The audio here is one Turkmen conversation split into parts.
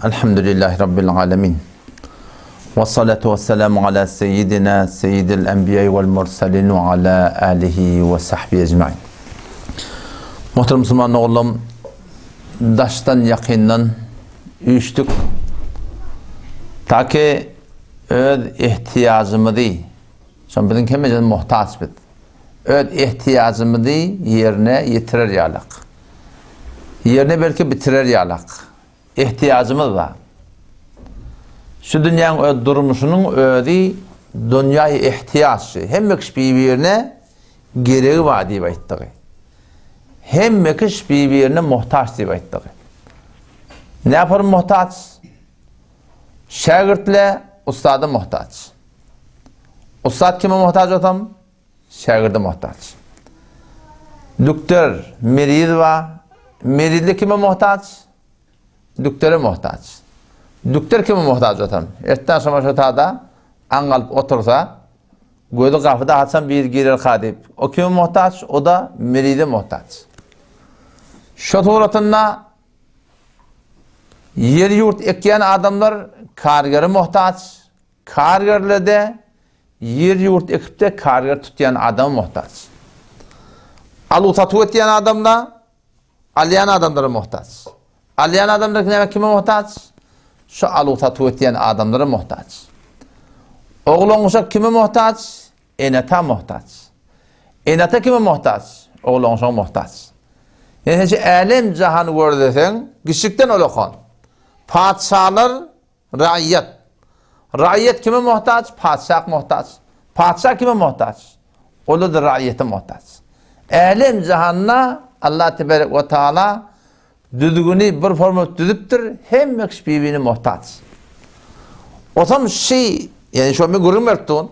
Elhamdülillahi Rabbil alemin. Ve salatu ve selamu ala seyyidina seyyidil enbiya vel mursalin ve ala alihi ve sahbihi ecmain. Muhterem musulman oğlum, daşdan yakından üýşdük. Ta ki öz ihtiyacımyzy, şon biziň hemmemiz muhtaç biz. Öz ihtiyacymyzy ýerine ýetirer ýalak. Ýerine belki bitirer ýalak. Ihtiýajymyz bar. Şu dünýäň öz durmuşynyň özi dunýaýy ihtiýaçdy. Hemme kişi bir-birine geregi bar diýip aýtdygy. Hemme kişi bir-birine muhtaç diýip aýtdygy. Näpar muhtaç? Şägirtle ussada muhtaç. Ussat kime muhtaç bolsam? Şägirde muhtaç. Dükter meriz bar. Merizli kime muhtaç? Düktere muhtaç. Dükter kime muhtaç bolsam? Ertden şoma şu tada aňalyp otursa, gözi gapyda haçan bir girer ka diýip. O kime muhtaç? O da merize muhtaç. Şu suratynda ýer-ýurt ekýän adamlar kargere muhtaç, kargerlerde ýer-ýurt ekip-de karger tutýan adama muhtaç. Aluw-satuw etýän adamlar alýan adamlara muhtaç. Alýan adamlar näme kime muhtaç? Şu aluw-satuw etýän adamlara muhtaç. Oglan-uşak kime muhtaç? Ene-ata muhtaç. Ene-ata kime muhtaç? Oglan-uşaga muhtaç. Ýöne şu älem-jahany gördeseň, kiçjikden ulakan. Patyşalar raýat. Raýat kime muhtaç? Patyşa muhtaç. Patyşa kime muhtaç? Olar-da raýata muhtaç. Älem-jahanda Allah tebarek we taala düzgüni bir forma düzüpdir, hemme kişi bir-birine muhtaç. Otam şi, ýani şo men gürrüň berip durun.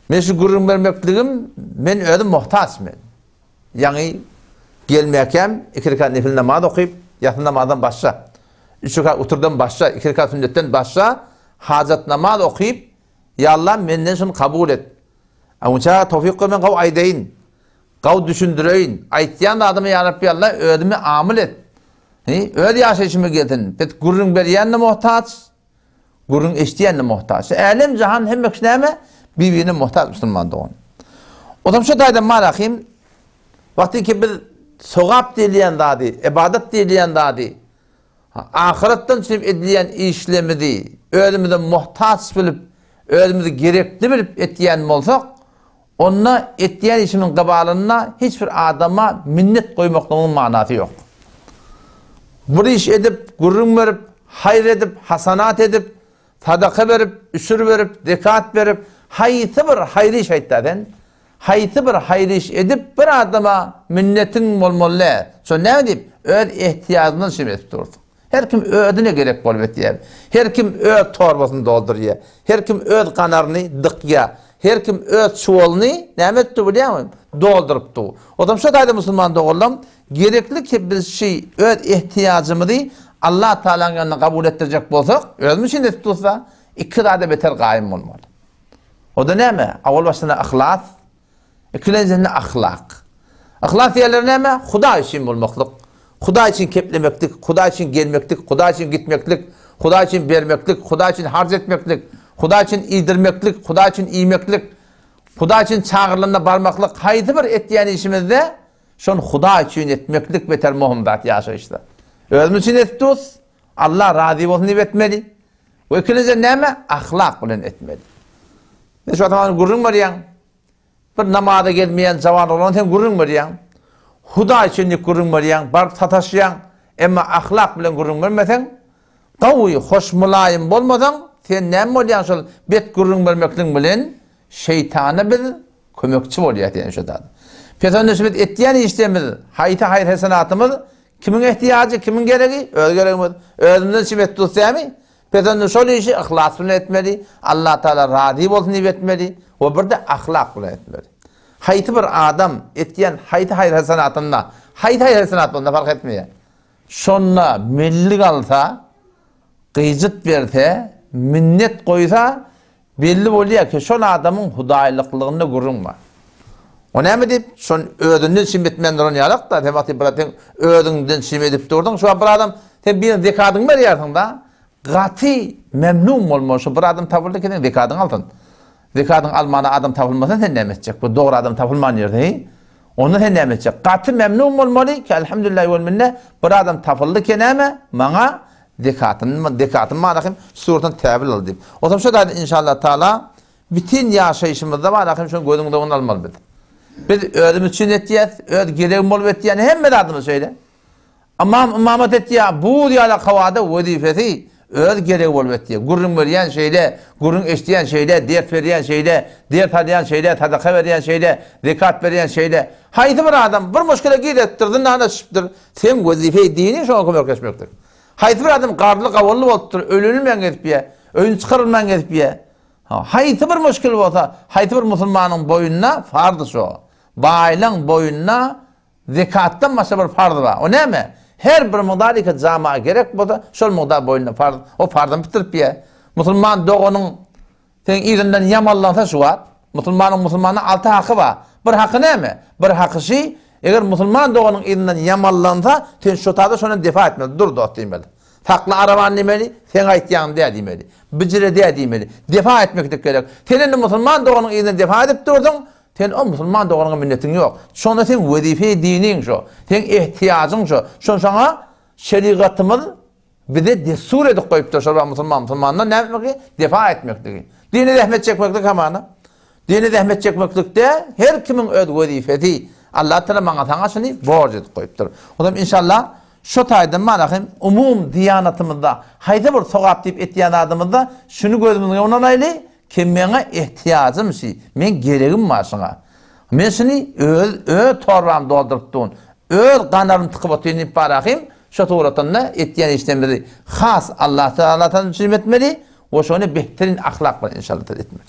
Men şu gürrüň bermekligim men özüm muhtaç men. Ýaňy gelmäkäm iki rekat nefil namaz okyp, ýasy namazdan başga, üç rekat uturdan başga, iki rekat sünnetden başga hajat namaz okyp, Ýa Allah menden şuny kabul et. Onça towfyk ber men gawy aýdaýyn. Gawy düşündireýin. Aýtýan zadyma ýa Rabbi Allah özümi amyl et. Hi, öz ýaşaýşyma gelsin. Biz gürrüň berýänine muhtaç, Gürrüň eşidýänine muhtaç. Älem jahan hemme kişi näme? Bir-birine muhtaç musulman dogan. Otam şu taýdan marahim wagty ki biz sogap diýilýän zady, ibadat diýilýän zady, ahyretden üçin edilýän işlerimizi özümize muhtaç bilip, özümizi gerekli bilip etýän bolsak, Onda etýän işimiň gybalynda hiç bir adama minnet goýmaklygyň manasy ýok. Bir iş edip, gürrüň berip, haýyr edip, hasanat edip, sadaka berip, üşür berip, zekat berip, haýsy bir haýyr iş aýtda sen, haýsy bir haýyr iş edip bir adama minnetiň bolmaly däl. Şo näme diýip, öz ehtiýajyňdan şeýle edip dursuň. Her kim özüne gerek bolup etýär. Her kim öz torbasyny doldurýar. Her kim öz ganaryny dykýar. Her kim öz çuwalyny näme edip dur bilýäňmi? Dolduryp dur. Odam şo taýda musulman doganlarym, gerekli ki biz şi öz ehtiýajymyzy Allah Tagalaň ýanynda kabul etdirjek bolsak, özümiz üçin edip dursa, iki zada beter gaýym bolmaly. O-da näme? Awal başynda yhlas, Ikilenjinde ahlak. Yhlas diýenleri näme? Hudaý üçin bolmaklyk. Hudaý üçin keplemeklik, Hudaý üçin gelmeklik, Hudaý üçin gitmeklik, Hudaý üçin bermeklik, Hudaý üçin harç etmeklik, Hudaý üçin iýdirmeklik, Hudaý üçin iýmeklik, Hudaý üçin çagyrylanda barmaklyk, haýsy bir etýän işimizde şony Hudaý üçin etmeklik beter möhüm zat ýaşaýyşda. Özümiz üçin edip durus, Allah razy bolsun diýip etmeli. We ikilenjiden näme? Ahlak bilen etmeli. Men şu wagt gürrüň berýän. Bir namaza gelmeýän jawan oglan sen gürrüň berýäň. Hudaý üçin diýip gürrüň berýäň, baryp sataşýaň. Emma ahlak bilen gürrüň bermeseň, gowy, hoş, mylaýym bolmasaň, sen näme bolýaň şol bet gürrüň bermekligiň bilen şeýtana biz kömekçi bolýas diýen şu zat. Pes onda şu biz etýän işlerimiz, haýsy haýyr-hesenatymyz kimiň ehtiýajy, kimiň geregi? Öz geregimiz. Özümizden çim et dusýamy? Biz onda şol işi yhlas bilen etmeli, Allatagala razy bolsun diýip etmeli we bir-de ahlak bilen etmeli. Haýsy bir adam etýän haýsy haýyr-hasanatynda, haýsy haýyr-hasanat bolanda fark etmeýär. Şonda mellik alsa, gyjyt berse, minnet goýsa, Belli bolýar ki, şol adamyň hudaýlyklygynda gürrüň bar. O näme diýip, şon özünden çim etmän duran ýalak-da, sen wagty bir sen özüňden çim edip durduň, şu wagt bir adam Sen birine zekadyňy berýärsiň-da, gaty memnun bolmaly, şo bir adam tapyldy ki, seň zekadyňy alsyn. Zekadyňy almana adam tapylmasa sen näme etjek? Bu dogry adam tapylman ýerde, heý? Onda sen näme etjek? Gaty memnun bolmaly ki, elhamdülillah wel minne, bir adam tapyldy ki näme? Maňa zekatyny, zekatym bar ahim, suratyny täwil al diýip. Otam şo zady inşallah taala Bütin ýaşaýşymyzda bar ahym şony gözüň öňüne almaly biz. Biz özümiz üçin etýäs, öz geregim bolup etýän hemme zadymyz şeýle. Ymam ymamat etýär, buz ýaly hawada wezipesi öz geregi bolup etýär. Gürrüň berýän şeýle, gürrüň eşidýän şeýle, ders berýän şeýle, ders alýan şeýle, sadaka berýän şeýle, zekat berýän şeýle. Haýsy bir adam bir muşkile giripdir, zyndana düşüpdir, seň wezipeý diniň şoňa kömekleşmekdir. Haýsy bir adam garly-gawunly bolupdyr, ölenilmän gezipýär, öýüni çykarylman gezipýär. Haýsy bir muşkil bolsa, haýsy bir musulmanyň boýnuna farz şo. Baýlaň boýnuna zekatdan başga bir farz bar. O näme? Her bir mugdar iki jama gerek bolsa, şol mugdar boýnuna farz. O farzyny bitirip ýe. Musulman doganyň seň yzyndan ýamallansa şu wagt, musulmanyň musulmana alty haky bar. Bir haky näme? Bir haky şi, eger musulman doganyň yzyndan ýamallansa, sen şo tada şondan defa etmeli. Dur dost diýmeli. Sakla arabany diýmeli, seň aýtýaň dä diýmeli. Bijire dä diýmeli. Defa etmeklik gerek. Sen indi musulman doganyň yzyndan defa edip durduň, sen o musulman doganyňa minnetiň ýok. Şonda seň wezipe-i diniň şo. Seň ehtiýajyň şo. Şony şoňa şerigatymyz bize dessur edip goýupdyr şol bir musulman musulmandan näme etmekligi? Defa etmekligi. Dine zähmet çekmeklik hamana. Dine zähmet çekmeklikde her kimiň öz wezipesi. Allah Taala maňa saňa şuny borç edip goýupdyr. Onam inşallah şo taýdan mana hem umum diýanatymyzda haýsy bir sogap diýip etýän zadymyzda şuny gözümiziň öňüne alaýly, ki meňe ehtiýajym şi, meň geregim bar şuňa. Men şuny öz öz torbamy dolduryp durun, öz ganarymy tykyp otyryn diýip barahym şo suratynda etýän işlerimizi has Allah Taala üçin etmeli we şony behterin ahlak bilen inşallah etmeli.